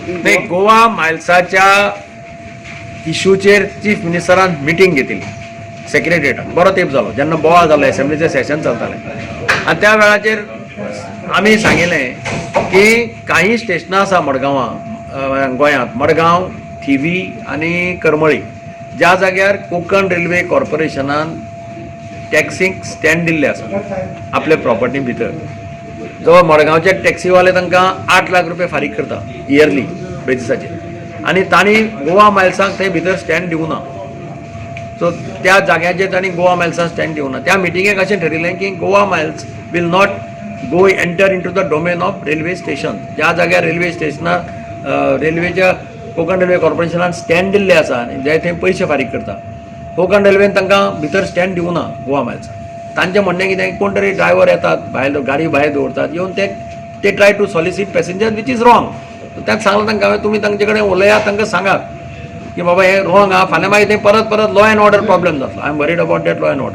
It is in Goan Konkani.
इन नाही, गोवा मायल्साच्या इशूचेर चीफ मिनिस्टरान मिटींग घेतिल्ली सेक्रेटरीटान. बरो तेंप जालो जेन्ना बोवाळ जालो, एसेंब्लीचें सेशन चलतालें आनी त्या वेळाचेर आमी सांगिल्लें की काही स्टेशनां आसा मडगांवां, गोंयांत, मडगांव, थिवी आनी करमळी, ज्या जाग्यार कोंकण रेल्वे कॉर्पोरेशनान टॅक्सींक स्टँड दिल्ले आसा आपले प्रॉपर्टी भितर. जवळ मडगांवचे टॅक्सीवाले तांकां 8 लाख रुपये फारीक करता इयरली बेजिसाचेर आनी तांणी गोवा मायल्सांक थंय भितर स्टँड दिवना. सो त्या जाग्याचेर तांणी गोवा मायल्सांक स्टँड दिवना. त्या मिटिंगेक अशें ठरिल्लें की Goa Miles will not go enter into the domain of railway station. ज्या जाग्यार रेल्वे स्टेशनार रेल्वेच्या कोंकण रेल्वे कॉर्पोरेशनान स्टँड दिल्ले आसा आनी जे थंय पयशे फारीक करता, कोंकण रेल्वेन तांकां भितर स्टँड दिवना गोवा मायल्साक. तांचें म्हणणें कितें, कोण तरी ड्रायव्हर येतात भायर, गाडी भायर दवरतात, येवन ते ते try to solicit passenger, which is wrong. ताका सांगलां तांकां हांवें, तुमी तांचे कडेन उलयात, तांकां सांगात की बाबा, हें रॉंग आहा. फाल्यां मागीर तें परत परत लॉ एंड ऑर्डर प्रॉब्लेम जातलो. I am worried about that law and order.